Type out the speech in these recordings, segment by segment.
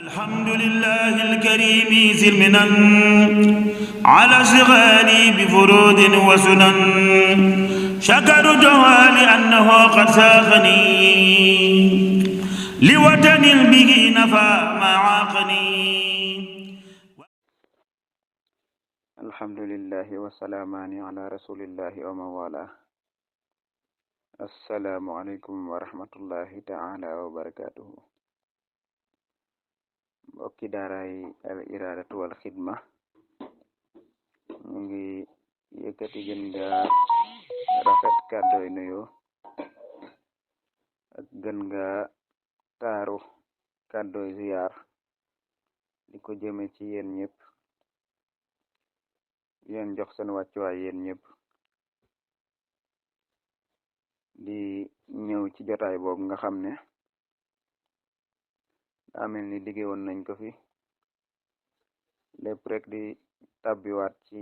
الحمد لله الكريم ذي المنن على اشتغالي بفروض وسنن شكرته لأنه قد ساقني لوطن به نفى ما عاقني. الحمد لله وسلامان على رسول الله ومن والاه. السلام عليكم ورحمة الله تعالى وبركاته. mbokki daaray al iradatu wal xidma ñu ngi yëkkati gën nga rafet kàddooy nuyo ak gën nga taaru kàddooy ziyaar di ko jëme ci yéen ñëpp yéen jox seen wàccuwaay yéen ñëpp di ñëw ci jotaay boobu nga xam ne daa mel ni liggéey woon nañ ko fi lépp rek di tabbiwaat ci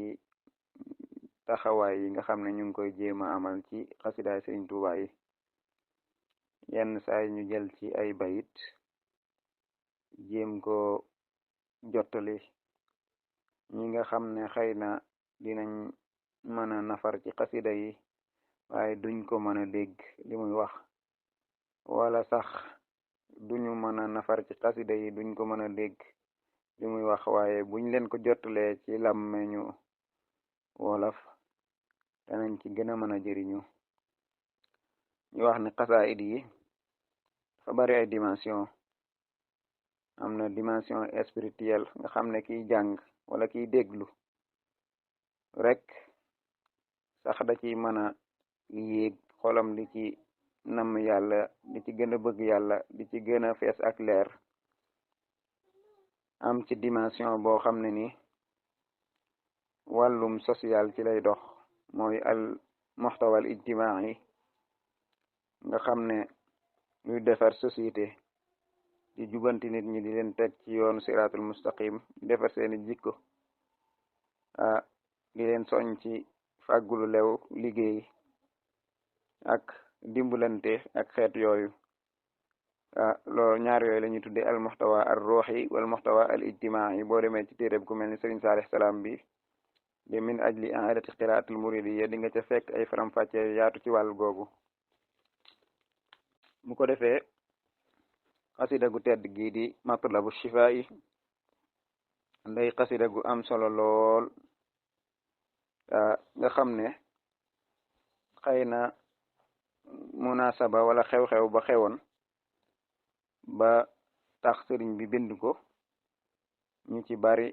taxawaay yi nga xam ne ñu ngi koy jéema amal ci xasidaay Sëriñ Tuubaa yi yenn saay ñu jël ci ay bayit jéem ko jottali ñi nga xam ne xëy na dinañ mën a nafar ci xasida yi waaye duñ ko mën a dégg li muy wax wala sax duñu mën a nafar ci xasida yi duñ ko mën a dégg li muy wax waaye buñ leen ko jottalee ci làmmeñu wolof danañ ci gën a mën a jëriñu. ñu wax ne xasaayid yi dafa bari ay dimension. am na dimension spirituelle nga xam ne kiy jàng wala kiy déglu rek sax da ciy mën a yéeg xolam di ci namm yàlla di ci gën a bëgg yàlla di ci gën a fees ak leer. am ci dimension boo xam ne ni wàllum social ci lay dox mooy al muxtawal ijtimaai nga xam ne luy defar société di jubanti nit ñi di leen teg ci yoonu siratul mustaqim di defar seeni jikko di leen soñ ci fàggulu lew liggéey ak dimbalante ak xeet yooyu. loolu ñaar yooyu la ñuy tuddee al muxtawa ar ruuxi wal muxtawa al ijtimaai boo demee ci téere ku mel ni Sëriñ Saalix Salaam bi di min ajli aadati qiraatul muridiyya di nga ca fekk ay faram-fàcce yaatu ci wàllu googu. mu ko defee xasida gu tedd gii di matlabu shifaa yi nday xasida gu am solo lool nga xam ne xëy na munasaba wala xew-xew ba xewoon ba tax sëriñ bi bind ko ñu ci bari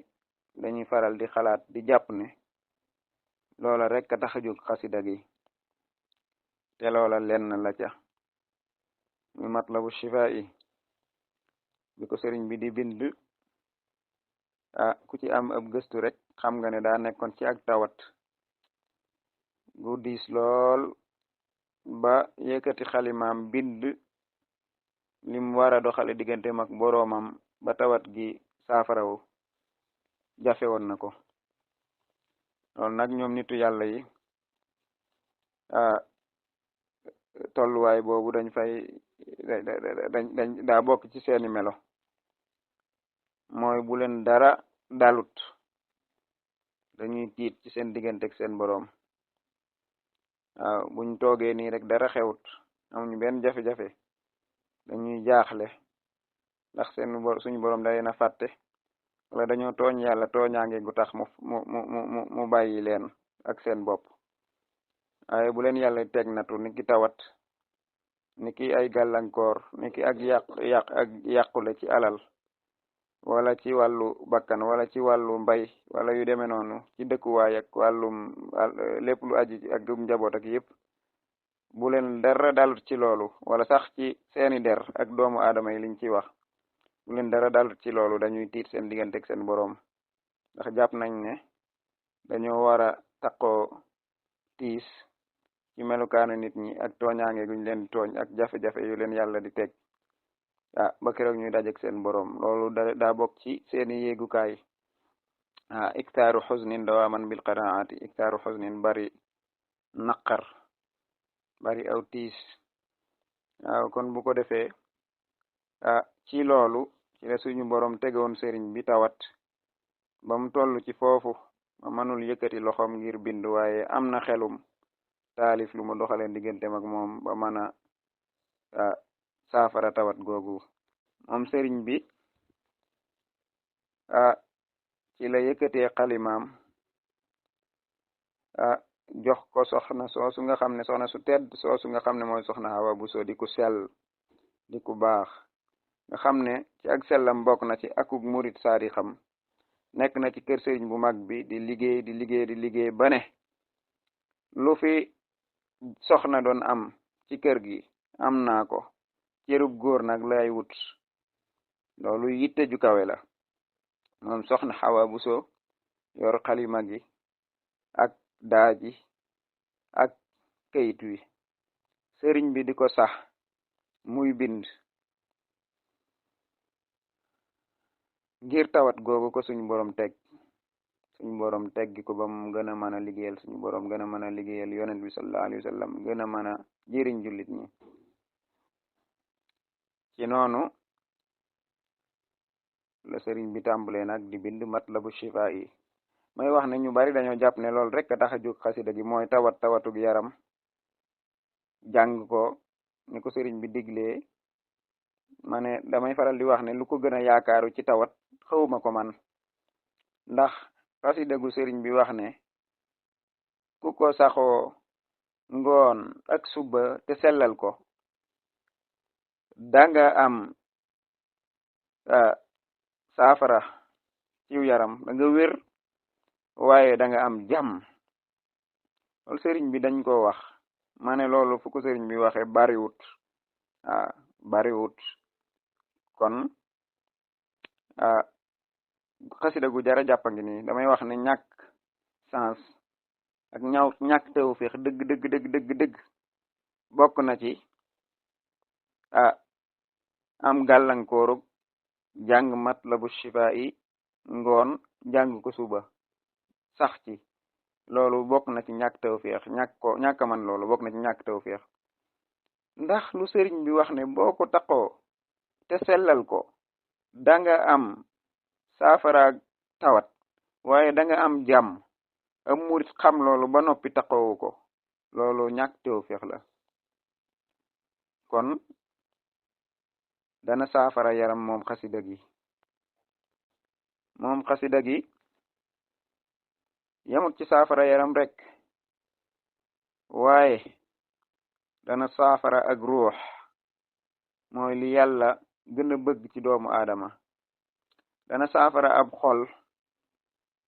dañuy faral di xalaat di jàpp ne loola rek a tax a jóg xasida gi te loola lenn la ca ñu matlabu shifaa yi bi ko sëriñ bi di bind ku ci am ab gëstu rek xam nga ne daa nekkoon ci ak tawat gu diis lool ba yëkkati xalimaam bind lim war a doxale digganteem ak boroomam ba tawat gi saafarawu jafe woon na ko loolu nag ñoom nitu yàlla yi tolluwaay boobu dañ fay daa bokk ci seeni melo mooy bu leen dara dalut dañuy tiit ci seen diggante ak seen boroom. buñ toogee nii rek dara xewut amuñu benn jafe-jafe dañuy jaaxle ndax suñu boroom da leen a fàtte wala dañoo tooñ yàlla tooñaange gu tax mu bàyyi leen ak seen bopp. waaye bu leen yàlla teg natu niki tawat niki ay gàllankoor niki ak yàqule ci alal wala ci wàllu bakkan wala ci wàllu mbay wala yu demee noonu ci dëkkuwaay ak wàllum lépp lu aji ak njaboot ak yëpp bu leen dara dalut ci loolu wala sax ci seeni der ak doomu aadama yi liñ ci wax bu leen dara dalut ci loolu dañuy tiit seen diggante ak seen boroom ndax jàpp nañ ne dañoo war a taqoo tiis ci melukaanu nit ñi ak tooñaange guñ leen tooñ ak jafe-jafe yu leen yàlla di teg ba keroog ñuy dajek seen boroom loolu daa bokk ci seeni yéegukaay. iktaaru xusnin dawaaman bil qanaati iktaaru xusnin bari naqar bari aw tiis kon bu ko defee ci loolu ci la suñu borom tegoon sëriñ bi tawat ba mu toll ci foofu ma mënul yëkkati loxoom ngir bind waaye am na xelum taalif lu mu doxaleen digganteem ak moom ba mën a saafara tawat googu moom sëriñ bi ci la yëkkatee xalimaam jox ko soxna soosu nga xam ne soxna su tedd soosu nga xam ne mooy soxna Awa Buso di ku sell di ku baax nga xam ne ci ak sellam bokk na ci akuk murit saadi xam nekk na ci kër sëriñ bu mag bi di liggéey ba ne lu fi soxna doon am ci kër gi am naa ko cërub góor nag lay wut loolu yitte ju kawe la moom soxna Awa Buso yor xalima gi ak daaji ak kayit wi sëriñ bi di ko sax muy bind ngir tawat googu ko suñu borom teggi ko ba mu gën a mën a liggéeyal suñu borom gën a mën a liggéeyal yonent bi sallallahu alayhi wa sallam gën a mën a jëriñ jullit ñi ci noonu la sëriñ bi tàmbalee nag di bind matlabu shifa yi may wax ne ñu bari dañoo jàpp ne loolu rek a tax a jóg xasida gi mooy tawatug yaram jàng ko ni ko sëriñ bi diglee ma ne damay faral di wax ne lu ko gën a yaakaaru ci tawat xawma ko man ndax xasida gu sëriñ bi wax ne ku ko saxoo ngoon ak suba te sellal ko danga am saafara ciw yaram danga wér waaye danga am jàmm loolu sëriñ bi dañ ko wax ma ne loolu fu ko sëriñ bi waxe bariwut kon xasida gu jara jàppa ngi nii damay wax ne ñàkk sens ak ñàkk tawfiix dëgg bokk na ci am gàllankooru jàng matlabu shifa yi ngoon jàng ko suba sax ci loolu bokk na ci ñàkk tawfiix ñàkk man loolu bokk na ci ñàkk tawfiix ndax lu sëriñ bi wax ne boo ko taqoo te sellal ko danga am saafara tawat waaye danga am jàmm am murit xam loolu ba noppi taqoowu ko loolu ñàkk tawfiix la kon dana saafara yaram moom xasida gi yamut ci saafara yaram rek waaye dana saafara ak ruux mooy li yàlla gën a bëgg ci doomu aadama dana saafara ab xol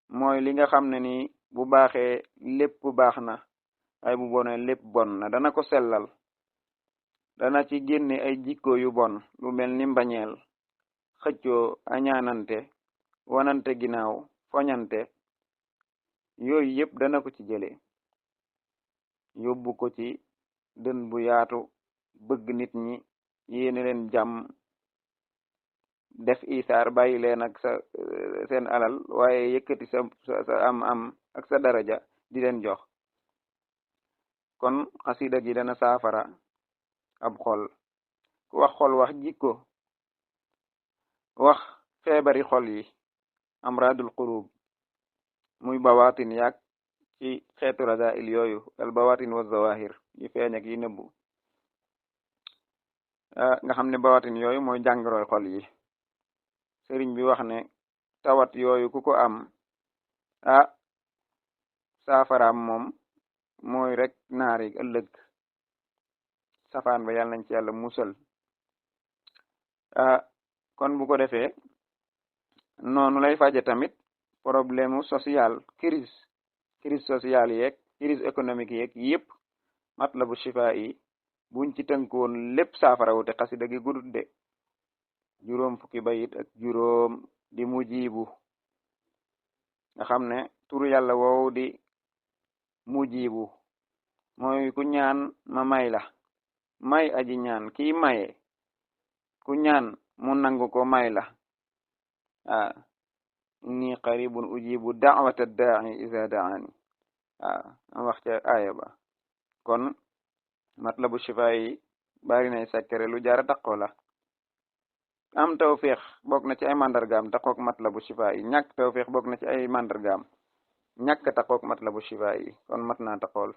mooy li nga xam ne ni bu baaxee lépp baax na ay bu bone lépp bon na dana ko sellal dana ci génne ay jikko yu bon lu mel ni mbañeel xëccoo añaanante wanante ginnaaw foñante yooyu yëpp dana ko ci jële yóbbu ko ci dën bu yaatu bëgg nit ñi yéene leen jàmm def isaar bàyyi leen ak seen alal waaye yëkkati sa am ak sa daraja di leen jox kon xasida gi dana saafara ab xol ku wax xol wax jikko wax feebari xol yi amradul qulub muy bawatin yaag ci xeetu radail yooyu al bawatin wa zawahir yi feeñ ak yi nëbbu nga xam ne bawatin yooyu mooy jàngoroy xol yi sëriñ bi wax ne tawat yooyu ku ko am saafaraam moom mooy rek naari ëllëg safaan ba yàlla nañ ci yàlla musal kon bu ko defee noonu lay faje tamit problème social crise sociale yeeg crise économique yeeg yëpp matlabu shifa yi buñ ci tënkoon lépp saafara wute xasida gi gudut de juróom fukki bayit ak juróom di mujibu nga xam ne turu yàlla woow di mujibu mooy ku ñaan ma may la may aji ñaan kii maye ku ñaan mu nangu ko may la inni qaribun ujibu da'wata da'i iza da'ani am wax ca aaya ba kon matlabu shifa yi bari nay sakkere lu jara taqoo la am tawfiq bokk na ci ay mandargaam taxook matlabu shifa yi ñàkk tawfiq bokk na ci ay mandargaam ñàkk taxook matlabu shifa yi kon mat naa taxool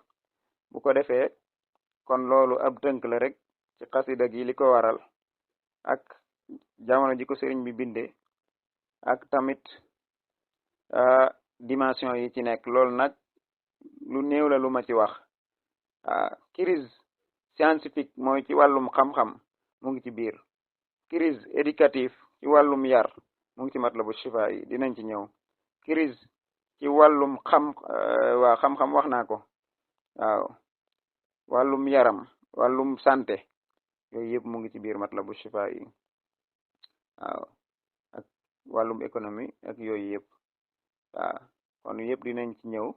bu ko defee kon loolu ab tënk la rek ci xasida gi li ko waral ak jamono ji ko sëriñ bi binde ak tamit dimension yi ci nekk loolu nag lu néew la lu ma ci wax crise scientifique mooy ci wàllum xam-xam mu ngi ci biir crise éducative ci wàllum yar mu ngi ci matlabu shifa yi dinañ ci ñëw crise ci wàllum xam-xam wax naa ko waaw wàllum yaram wàllum santé yooyu yëpp mu ngi ci biir matlabu shifa yi waaw ak wàllum économie ak yooyu yëpp waaw kon yëpp dinañ ci ñëw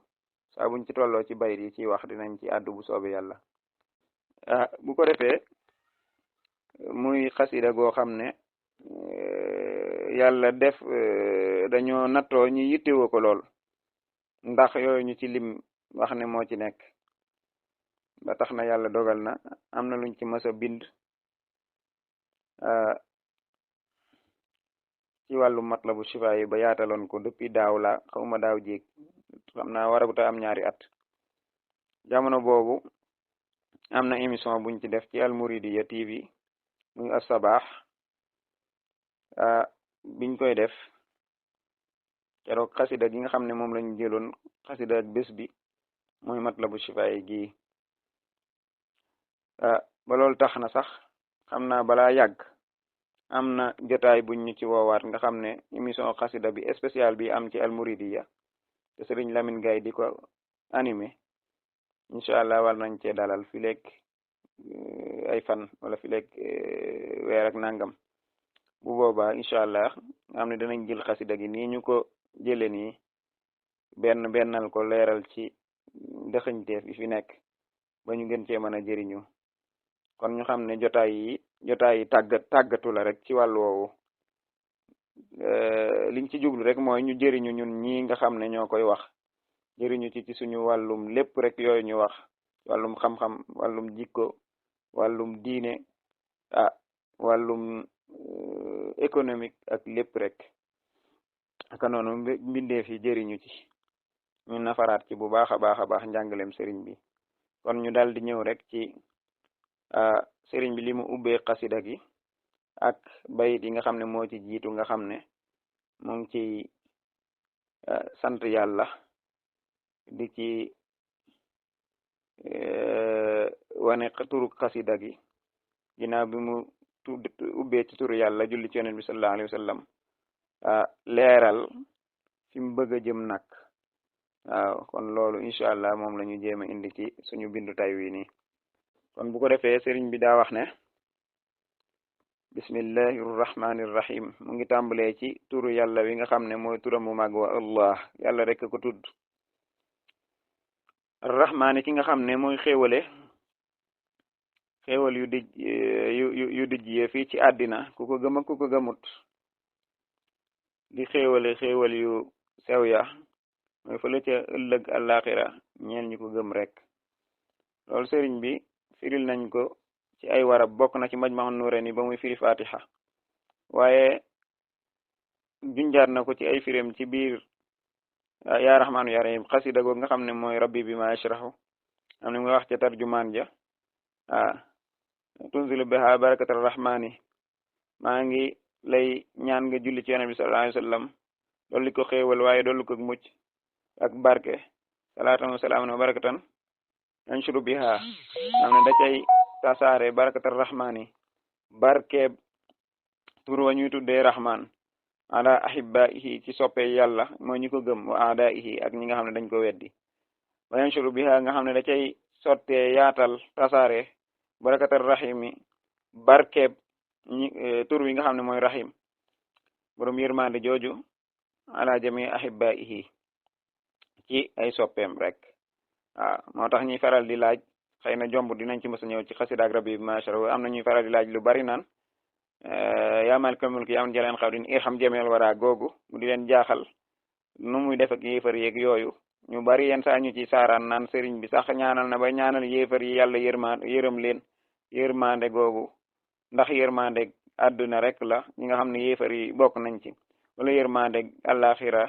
saa buñ ci tolloo ci bayit yi ci wax dinañ ci àddu bu soobee yàlla bu ko defee muy xasida goo xam ne yàlla def dañoo nattoo ñu yittewoo ko lool ndax yooyu ñu ci lim wax ne moo ci nekk ba tax na yàlla dogal na am na luñ ci mës a bind ci wàllu matlabu shifa yi ba yaataloon ko depuis daaw la xawma daaw jéeg xam naa waraguta am ñaari at jamono boobu am na émission buñ ci def ci Almouridiyyah TV muy as-sabaax biñ koy def keroog xasida gi nga xam ne moom lañu jëloon xasida ak bés bi mooy matlabu shifa yi gi ba loolu tax na sax xam naa balaa yàgg am na jotaay buñ ñu ci woowaat nga xam ne émission xasida bi spécial bi am ci Almouridiyyah te Sëriñ Lamine Gaye di ko animé incha allah war nañ cee dalal fi leeg ay fan wala fi leeg weer ak nangam bu boobaa incha allah nga xam ne danañ jël xasida gi nii ñu ko jëlee nii bennal ko leeral ci dëxëñteef yi fi nekk ba ñu gën cee mën a jëriñu kon ñu xam ne jotaay yi tàggatu la rek ci wàllu woowu liñ ci jublu rek mooy ñu jëriñu ñun ñi nga xam ne ñoo koy wax jëriñu ci suñu wàllum lépp rek yooyu ñu wax wàllum xam-xam wàllum jikko wàllum diine wàllum économique ak lépp rek aka noonu mbindeef yi jëriñu ci ñu nafaraat ci bu baax a baax njàngalem sëriñ bi kon ñu dal di ñëw rek ci sëriñ bi li mu ubbee xasida gi ak bayit yi nga xam ne moo ci jiitu nga xam ne mu ngi ci sant yàlla di ci wane turu xasida gi ginnaaw bi mu ubbee ci turu yàlla julli ci yonent bi sallallahu alayhi wa sallam leeral fi mu bëgg a jëm nag waaw kon loolu incha allah moom la ñu jéem a indi ci suñu bindu tay wi nii kon bu ko defee sëriñ bi daa wax ne bismillahi rrahmani rrahim mu ngi tàmbalee ci turu yàlla wi nga xam ne mooy turam mu mag wa allah yàlla rek ko tudd arrahmaani ki nga xam ne mooy xéewal yu dijj yee fii ci àddina ku ko gëm ak ku ko gëmut di xéewal yu sew ya mooy fële ca ëllëg àllaaxira ñeel ñu ko gëm rek loolu sëriñ bi firil nañ ko ci ay warab bokk na ci Majmahun Nurayni ba muy firi fatiha waaye junjaat na ko ci ay firim ci biir yaa rahmaanu yaa rahim xasida goog nga xam ne mooy rabbi bi ma yashrahu am ne muy wax ca tarjumaan ja tunzilu biha barakatar rahmani maa ngi lay ñaan nga julli ci yonent bi sallallahu alayhi wa sallam dolli ko xéewal waaye dolli ko mucc ak barke salaatan wa salaaman wa barakatan yanshuru biha am ne da cay tasaare barakatar rahmani barke tur wa ñuy tuddee rahman ala ahibbaihi ci soppe yàlla mooy ñi ko gëm wa aadaihi ak ñi nga xam ne dañ ko weddi wa yanshuru biha nga xam ne da cay sottee yaatal tasaare barakatar rahimi barke tur wi nga xam ne mooy rahim borom yërmande jooju ala jami ahibbaihi ci ay soppeem rek waaw moo tax ñuy faral di laaj xëy na jomb dinañ ci mës a ñëw ci xasida ak rabbi bi mashara am na ñuy faral di laaj lu bari naan yaa maalikal mulki yaa man jaleen xaw din irham jameel wara googu mu di leen jaaxal nu muy def ak yéefar yeeg yooyu ñu bari yenn saa ñu ci saaraan naan sëriñ bi sax ñaanal na ba ñaanal yéefar yi yàlla yërëm leen yërmande googu ndax yërmande àdduna rek la ñi nga xam ne yéefar yi bokk nañ ci wala yërmande àllaaxira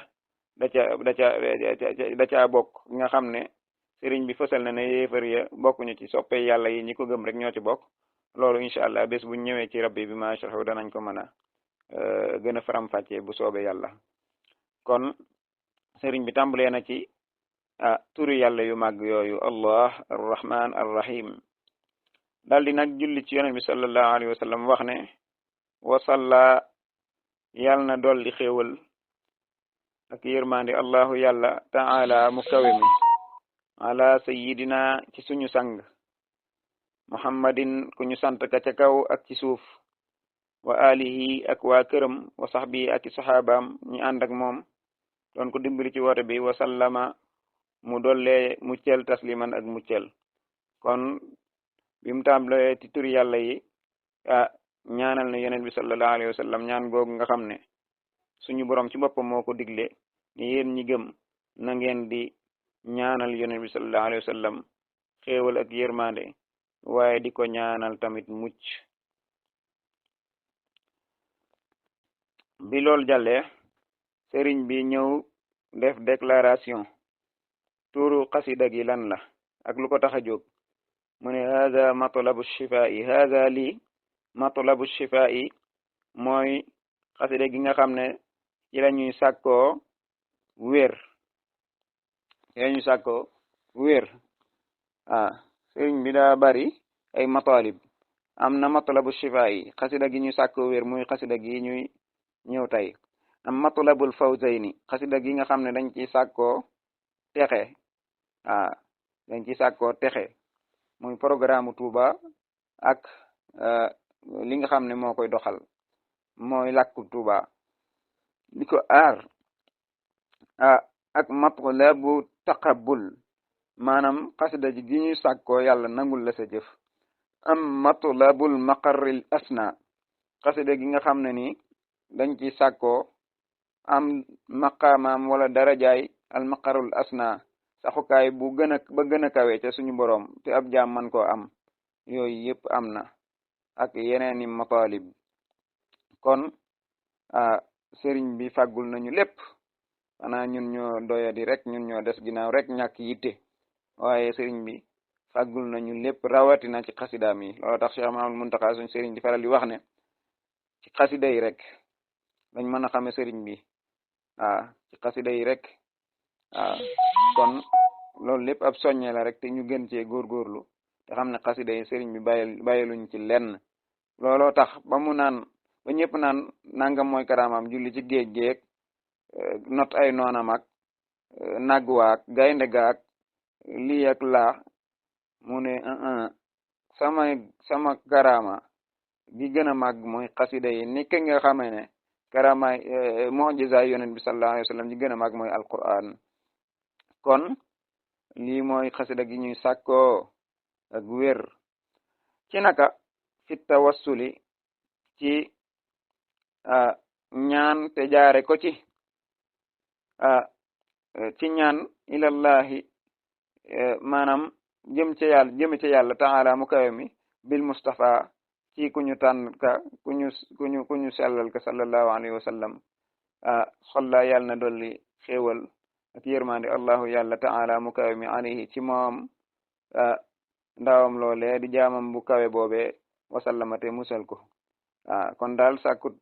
da caa bokk ñi nga xam ne sëriñ bi fësal na ne yéefar ya bokkuñu ci soppe yàlla yi ñi ko gëm rek ñoo ci bokk loolu incha allah bés bu ñëwee ci rabbi bi ma sharahu danañ ko mën a gën a faram-fàccee bu soobee yàlla kon sëriñ bi tàmbalee na ci turu yàlla yu màgg yooyu allah arrahman arrahim daal di nag julli ci yonent bi sallallahu alayhi wa sallam wax ne wasalla yàlla na dolli xéewal ak yërmande allahu yàlla taala mu kawe mi ala sayidina ci suñu sang muhammadin ku ñu sant ka ca kaw ak ci suuf wa alihi ak waa këram wa sahbi ak i saxaabaam ñi ànd ak moom doon ko dimbali ci woote bi wa sallama mu dollee muccel tasliman ak muccel kon bi mu tàmbalee ci turi yàlla yi ñaanal na yonent bi sallallahu alayhi wa sallam ñaan googu nga xam ne suñu borom ci boppam moo ko digle ni yéen ñi gëm na ngeen di ñaanal yonent bi sallallahu alayhi wa sallam xéewal ak yërmande waaye di ko ñaanal tamit mucc bi loolu jàllee sëriñ bi ñëw def déclaration tuuru xasida gi lan la ak lu ko tax a jóg mu ne hada matlabu shifaa'i hada lii matlabu shifaa'i mooy xasida gi nga xam ne ci la ñuy sàkkoo wér ci la ñuy sàkkoo wér sëriñ bi daa bari ay matalib am na matlabu shifaa'i xasida gi ñuy sàkkoo wér muy xasida gi ñuy ñëw tey am matlabul fawzayni xasida gi nga xam ne dañ ci sàkkoo texe dañ ci sàkkoo texe muy programme Touba ak li nga xam ne moo koy doxal mooy làkku Touba li ko aar ak matlabu taqabul maanaam xasida gi ñuy sàkkoo yàlla nangul la sa jëf am matlabul maqarril asna xasida gi nga xam ne ni dañ ci sàkkoo am maqaamaam wala darajaay al maqarul asna saxukaay bu gën a ba gën a kawe ca suñu boroom te ab jaam man koo am yooyu yëpp am na ak yeneeni matalib kon sëriñ bi fàggul nañu lépp xanaa ñun ñoo doyadi rek ñun ñoo des ginnaaw rek ñàkk yitte waaye sëriñ bi fàggul nañu lépp rawatina ci xasidaam yi loolu tax Cheikh Mahamadul Muntaxa suñ sëriñ di faral di wax ne ci xasida yi rek dañ mën a xame sëriñ bi ci xasida yi rek kon loolu lépp ab soññe la rek te ñu gën cee góorgóorlu te xam ne xasida yi sëriñ bi bàyyiluñ ci lenn looloo tax ba mu naan ba ñëpp naan nangam mooy karaamam julli ci géej géeg not ay noonam ak nagwaak gaynde gaak lii ak laa mu ne sama karaama gi gën a màgg mooy xasida yi ni ki nga xamee ne karaamaay mujiza yonent bi sallallahu alayhi wa sallam gi gën a màgg mooy alquran kon lii mooy xasida gi ñuy sàkkoo ak wér ci naka fi tawassuli ci ñaan te jaare ko ci ñaan ilallahi maanaam jëm ca yàlla taala mu kawe mi bil mustafa ci ku ñu tànn ka ku ñu sellal ka sallallahu alayhi wa sallam xolla yàlla na dolli xéewal ak yërmande allahu yàlla taala mu kawe mi alayhi ci moom ndawam loole di jaamam bu kawe boobe wasallamate musal ko kon daal sàkkut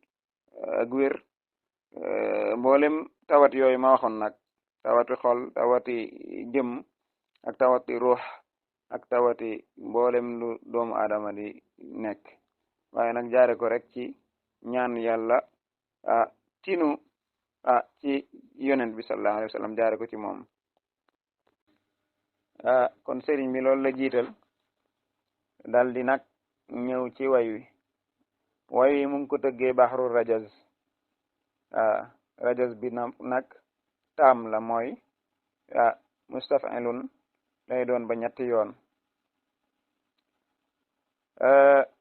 ak wér mboolem tawat yooyu ma waxoon nag tawati xol tawati jëm ak tawati ruux ak tawati mboolem lu doomu aadama di nekk waaye nag jaare ko rek ci ñaan yàlla tinu ci yonent bi sallallahu alayhi wa sallam jaare ko ci moom kon sëriñ bi loolu la jiital dal di nag ñëw ci way wi mu ngi ko tëggee baxru rajaz rajaz bi nag taam la mooy mustafilun lay doon ba ñetti yoon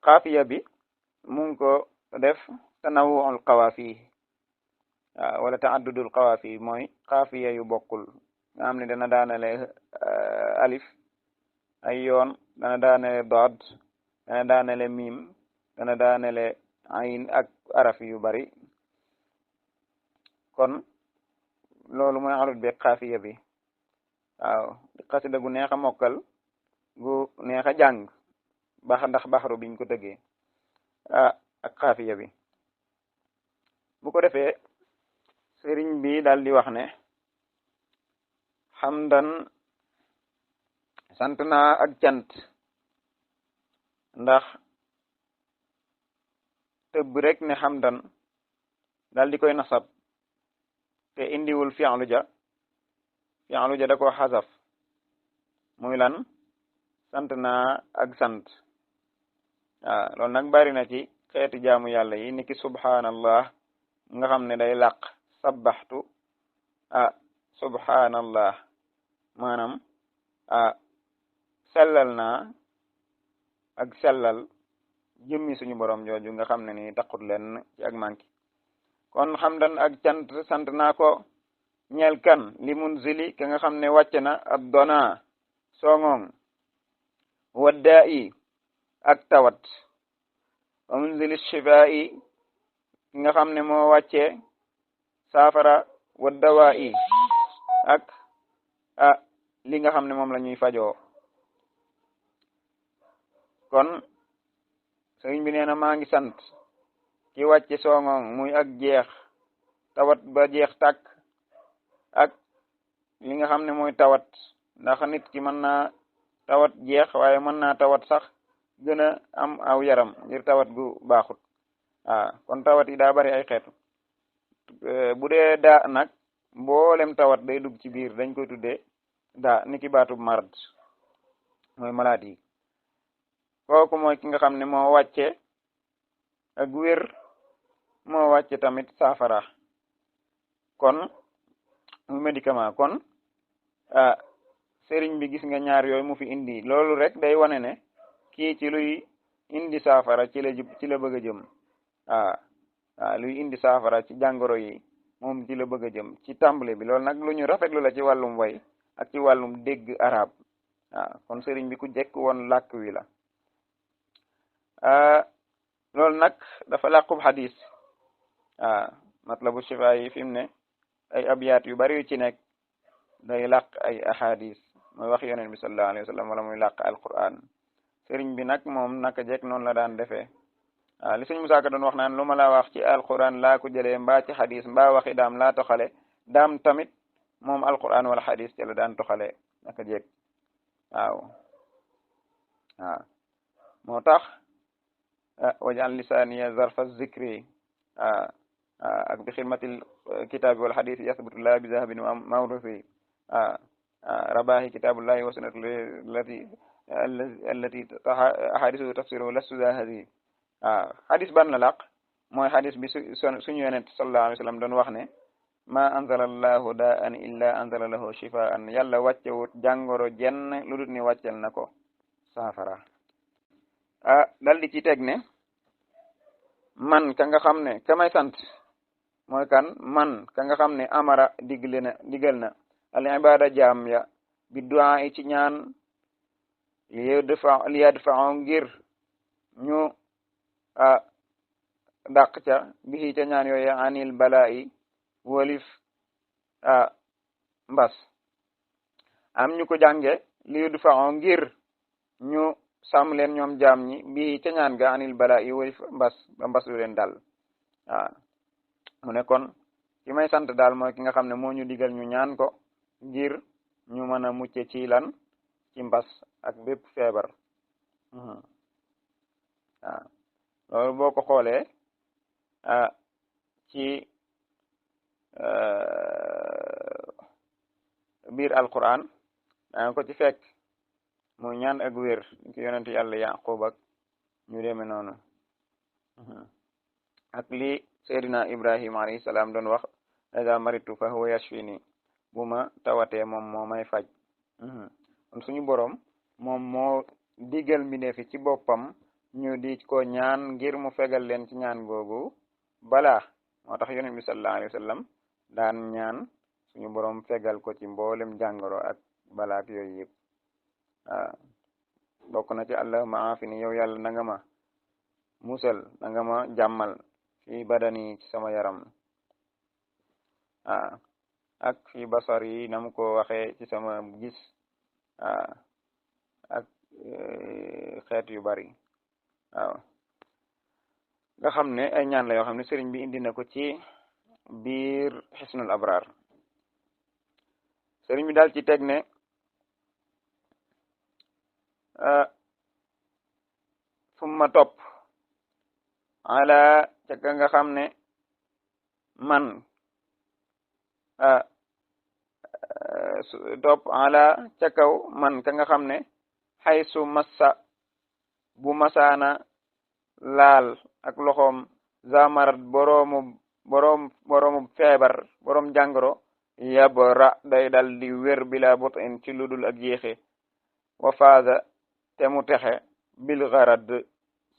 xaafiya bi mu ngi ko def tanawuul xawaafi wala taaddudul xawaafi mooy xaafiya yu bokkul nga xam ne dana daanale alif ay yoon dana daanale dood dana daanale miim dana daanale ayn ak araf yu bari kon loolu mooy arut bi xaafiya bi waaw xasida gu neex a mokkal gu neex a jàng ndax baxaru biñ ko tëggee ak xaafiya bi bu ko defee sëriñ bi daal di wax ne xamdan sant naa ak cant ndax tëbb rek ne xamdan daal di koy nasab te indiwul fi'lu ja da ko xasaf muy lan sant naa ak sant waaw loolu nag bari na ci xeeti jaamu yàlla yi niki subhanallah nga xam ne day làq sabbaxtu subhanallah maanaam sellal naa ak sellal jëmmi suñu borom jooju nga xam ne ni taqut leen ci ak manki kon xamdan ak cant sant naa ko ñeel kan li munzili ka nga xam ne wàcc na ab dona songoŋ waddaa i ak tawat wa munzili shifaa i ki nga xam ne moo wàcce saafara waddawaa i ak li nga xam ne moom la ñuy fajoo kon sëriñ bi nee na maa ngi sant ki wàcce songoŋ muy ak jeex tawat ba jeex tàkk ak li nga xam ne mooy tawat ndax nit ki mën naa tawat jeex waaye mën naa tawat sax gën a am aw yaram ngir tawat gu baaxut kon tawat yi daa bari ay xeetu bu dee daa nag mboolem tawat day dugg ci biir dañ koy tuddee daa niki baatub marad mooy maladie yi kooku mooy ki nga xam ne moo wàcce ak wér moo wàcce tamit saafara kon mu médicament kon sëriñ bi gis nga ñaar yooyu mu fi indi loolu rek day wane ne kii ci luy indi saafara ci la bëgg a jëm luy indi saafara ci jàngoro yi moom ci la bëgg a jëm ci tàmbale bi loolu nag lu ñu rafetlu la ci wàllum way ak ci wàllum dégg arab kon sëriñ bi ku jekk woon làkk wi la loolu nag dafa làqub xadis matlabu shifa yi fi mu ne ay abyaat yu bari yu ci nekk day làq ay ahadis mooy wax yonent bi sallallahu alayhi wa sallam wala muy làq alquran sëriñ bi nag moom naka jekk noonu la daan defee li sëñ Musaa Ka doon wax naan lu ma la wax ci alquran laa ko jëlee mbaa ci xadis mbaa waxi daam laa toxale daam tamit moom alquran wala xadis ci la daan toxale naka jekk waaw moo tax wajal lisaaniya zarfa zikri ak bi xidmatil kitaabi wal xadis yasbutu laa bi zahabin mawrusi rabahi kitabullahi wa sunnatu allati ahadisu tafsiru lastu zahadi xadis ban la laq mooy xadis bi suñu yonent sallallahu alayhi wa sallam doon wax ne ma anzala allahu daan illa anzala lahu shifaan yàlla wàccewut jàngoro jenn lu dut ni wàccel na ko saafara dal di ci teg ne man ka nga xam ne ka may sant mooy kan man ka nga xam ne amara digal na al ibada jaam ya bi du'a ci ñaan li yadfa'u ngir ñu dàq ca bi ca ñaan yooyu anil balaa'i wolif mbas am ñu ko jànge li yadfa'u ngir ñu sàmm leen ñoom jaam ñi bi ca ñaan ga anil balaa'i wolif mbas ba mbas lu leen dal mu ne kon ki may sant daal mooy ki nga xam ne moo ñu digal ñu ñaan ko ngir ñu mën a mucce ci lan ci mbas ak bépp feebar loolu boo ko xoolee ci biir alquran danga ko ci fekk muy ñaan ak wér ki yonent yàlla yaqub ak ñu deme noonu ak li seydina ibrahima alayhi salaam doon wax iza maritu fa huwa yashfini bu ma tawatee moom moo may faj kon suñu boroom moom moo digal mbindeefi ci boppam ñu di ko ñaan ngir mu fegal leen ci ñaan googu balaa moo tax yonent bi sallallahu alayhi wa sallam daan ñaan suñu boroom fegal ko ci mboolem jàngoro ak balaa ak yooyu yëpp bokk na ci allahumma aafini yow yàlla na nga ma musal na nga ma jàmmal fi badani ci sama yaram ak fi basar yi na mu ko waxee ci sama gis ak xeet yu bari waaw nga xam ne ay ñaan la yoo xam ne sëriñ bi indi na ko ci biir xisnul abrar sëriñ bi daal ci teg ne summa topp ala ca ka nga xam ne man topp ala ca kaw man ka nga xam ne xaysu massa bu masaana laal ak loxoom zamarat boroomu feebar boroom jàngoro yabra day dal di wér bila bot in ci ludul ak yéexe wa faada te mu texe bil garad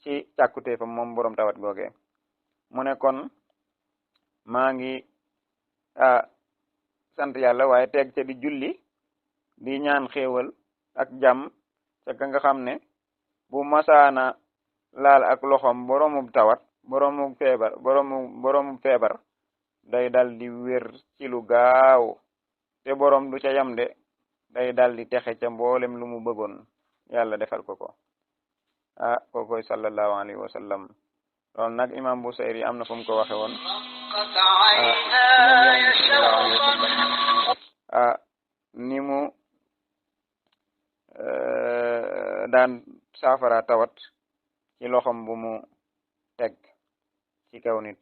ci càkkute fa moom boroom tawat googe mu ne kon maa ngi sant yàlla waaye teg ca di julli di ñaan xéewal ak jàmm ca ka nga xam ne bu masaana laal ak loxom boroomu tawat boroomu feebar day dal di wér ci lu gaaw te boroom du ca yam de day dal di texe ca mboolem lu mu bëggoon yàlla defal ko ko kookoy sallallahu alayhi wa sallam loolu nag imam Busayri am na fu mu ko waxe woon ni mu daan saafara tawat ci loxom bu mu teg ci kaw nit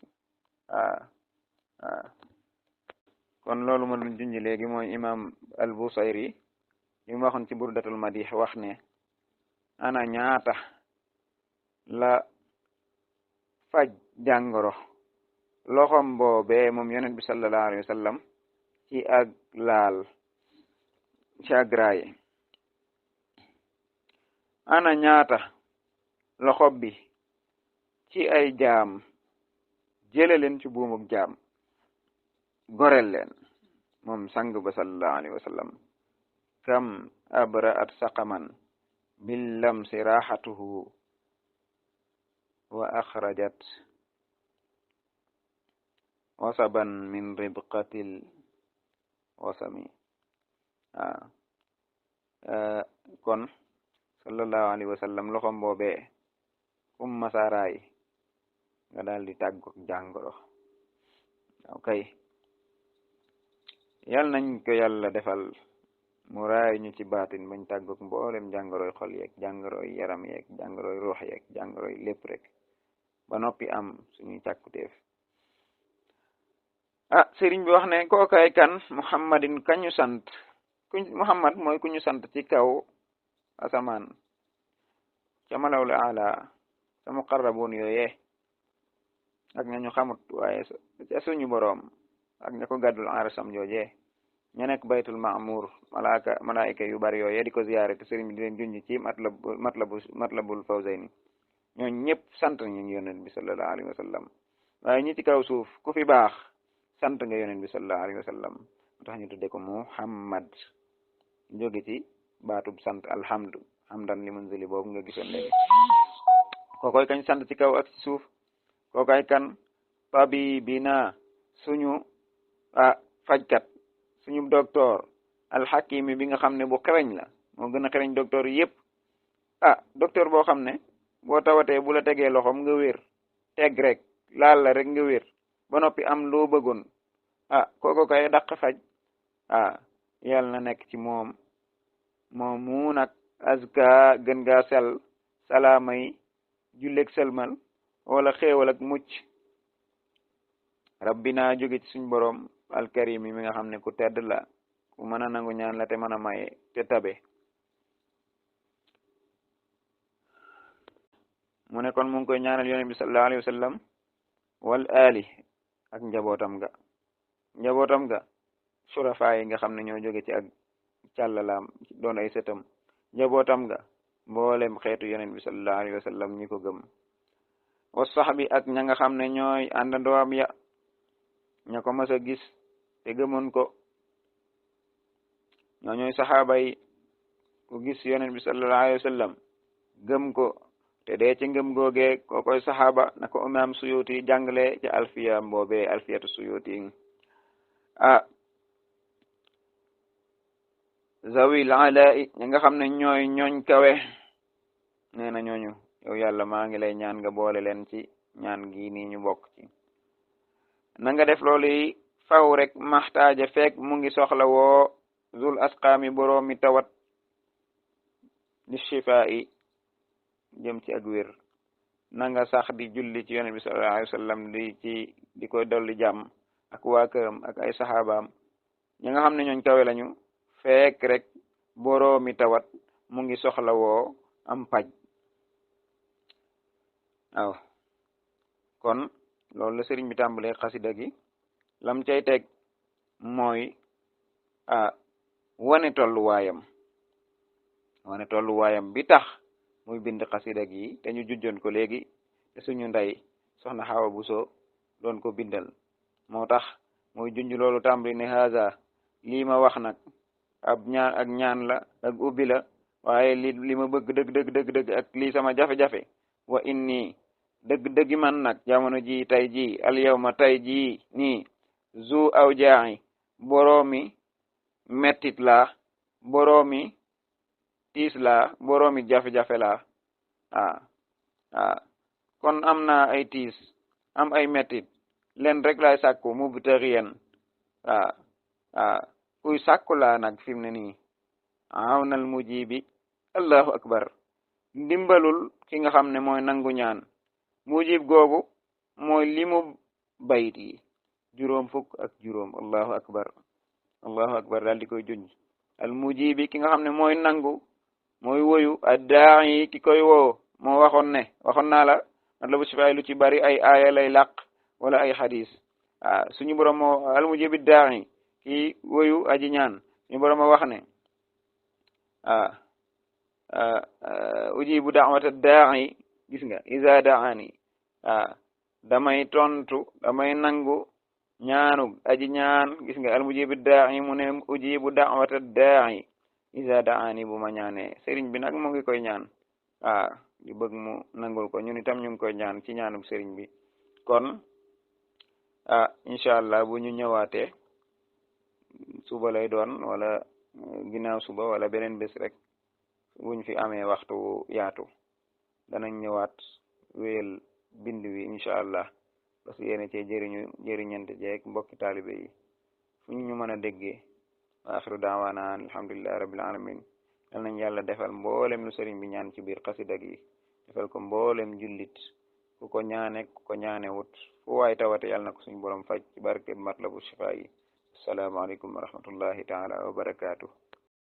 kon loolu ma doon junj léegi mooy imam al Busayri li mu waxoon ci burdatul madih wax ne ana ñaata la faj jàngoro loxom boobee moom yonent bi sallallahu alayhi wa sallam ci ak laal ci ak raaye ana ñaata loxob bi ci ay jaam jële leen ci buumuk jaam gorel leen moom sang ba sallallahu alayhi wa sallam kam abra'at saqaman billamsi raxatuhu wa axrajat wasaban min ribqatil wasami kon sallallahu alayhi wa sallam loxom boobee kum masaraay nga daal di tàggu jàngoro okay yal nañ ko yàlla defal mu raay ñu ci baatin bañ tàggook mboolem jàngoroy xol yeeg jàngoroy yaram yeeg jàngoroy ruux yeeg jàngoroy lépp rek ba noppi am suñuy càkkuteef sëriñ bi wax ne kookay kan muhammadin kañu sant muhammad mooy ku ñu sant ci kaw asamaan ca malawul ala sa muqarrabun yooye ak ña ñu xamut waaye ca suñu boroom ak ña ko gàddul arasam jooje ña nekk baytul ma'mur malaayika yu bari yooye di ko ziyaare te sëriñ bi di leen junj ci matlabul fawzayni ñoo ñëpp sant ñu yonent bi sallallahu alayhi wa sallam waaye ñi ci kaw suuf ku fi baax sant nga yonent bi sallallahu alayhi wa sallam moo tax ñu tudde ko muhammad jóge ci baatub sant alhamdu hamdan li munzili boobu nga gisoon léegi kookoy kañ sant ci kaw ak ci suuf kookoy kan tabibina suñu fajkat suñu docteur alxakimi bi nga xam ne bu xereñ la moo gën a xereñ docteur yëpp docteur boo xam ne boo tawatee bu la tegee loxom nga wér teg rek laal la rek nga wér ba noppi am loo bëggoon kooko kay dàq faj yàlla na nekk ci moom mu nag azka gën gaa sel salaamay julleeg selmal wala xéewal ak mucc rabbina jóge ci suñ boroom alkarim yi mi nga xam ne ku tedd la ku mën a nangu ñaan la te mën a maye te tabe mu ne kon mu ngi koy ñaanal yonent bi sallallahu alayhi wa sallam wal ali ak njabootam ga surafa yi nga xam ne ñoo jóge ci ak càllalaam doon ay sëtam njabootam ga mboolem xeetu yonent bi sallallahu alayhi wa sallam ñi ko gëm wa saxbi ak ña nga xam ne ñooy àndandoom ya ña ko mas a gis te gëmoon ko ñoo ñooy saxaaba yi ku gis yonent bi sallallahu alayhi wa sallam gëm ko te dee ci ngëm googee ko koy saxaaba na ko imam Suyuti jàngale ci alfiya mboobe alfiyatu Suyuti zawil alai ñi nga xam ne ñooy ñooñ kawe nee na ñooñu yow yàlla maa ngi lay ñaan nga boole leen ci ñaan gi nii ñu bokk ci na nga def loolu yi faw rek maxtaaja fekk mu ngi soxla woo zul asqaami boroomi tawat li shifaa yi jëm ci ak wér na nga sax di julli ci yonent bi sallallahu alayhi wa sallam di koy dolli jàmm ak waa këram ak ay saxaabaam ñi nga xam ne ñooñ kawe lañu fekk rek boroomi tawat mu ngi soxla woo am paj waaw kon loolu la sëriñ bi tàmbalee xasida gi lam cay teg mooy wane tolluwaayam bi tax muy bind xasida gi te ñu jujjoon ko léegi te suñu ndey soxna Xawa Buso doon ko bindal moo tax muy junj loolu tàmbali ne haza lii ma wax nag ab ñaan la ak ubbi la waaye li ma bëgg dëgg ak lii sama jafe-jafe wa inni dëgg man nag jamono ji tay ji al yawma tay ji nii zu aw jaaxi boroomi mettit laa boroomi tiis laa boroomi jafe-jafe laa kon am naa ay tiis am ay mettit len rek laay sàkku mubtaghiyan kuy sàkku laa nag fi mu ne nii awnal mujibi allahu akbar ndimbalul ki nga xam ne mooy nangu ñaan mujib googu mooy limu bayit yi 50 allahu akbar daal di koy junj al mujibi ki nga xam ne mooy nangu mooy woyu adda'i ki koy woo moo waxoon naa la Matlabu Chifaay lu ci bari ay aaya lay làq wala ay xadis suñu borom moo al mujibi da'i ki woyu aji ñaan suñu borom moo wax ne ujibu da'wata da'i gis nga iza da'ani damay tontu damay nangu ñaanu aji ñaan gis nga al mujibu da'i mu ne ujibu da'wata da'i iza da'ani bu ma ñaanee sëriñ bi nag mu ngi koy ñaan di bëgg mu nangul ko ñun itam ñu ngi koy ñaan ci ñaanub sëriñ bi kon incha allah bu ñu ñëwaatee suba lay doon wala ginnaaw suba wala beneen bés rek buñ fi amee waxtu yaatu danañ ñëwaat wéyal bind wi incha allah parce que yéene cee jëriñante jeeg mbokki taalibe yi fu ñu mën a déggee wa axiru daawaana alhamdulillahi rabbil alamin yal nañ yàlla defal mboolem lu sëriñ bi ñaan ci biir xasida gi defal ko mboolem jullit ku ko ñaane wut fu waay tawate yàlla na ko suñu borom faj ci barke Matlabu Chifaay yi assalaamu aleykum wa rahmatullahi taala wa barakaatuh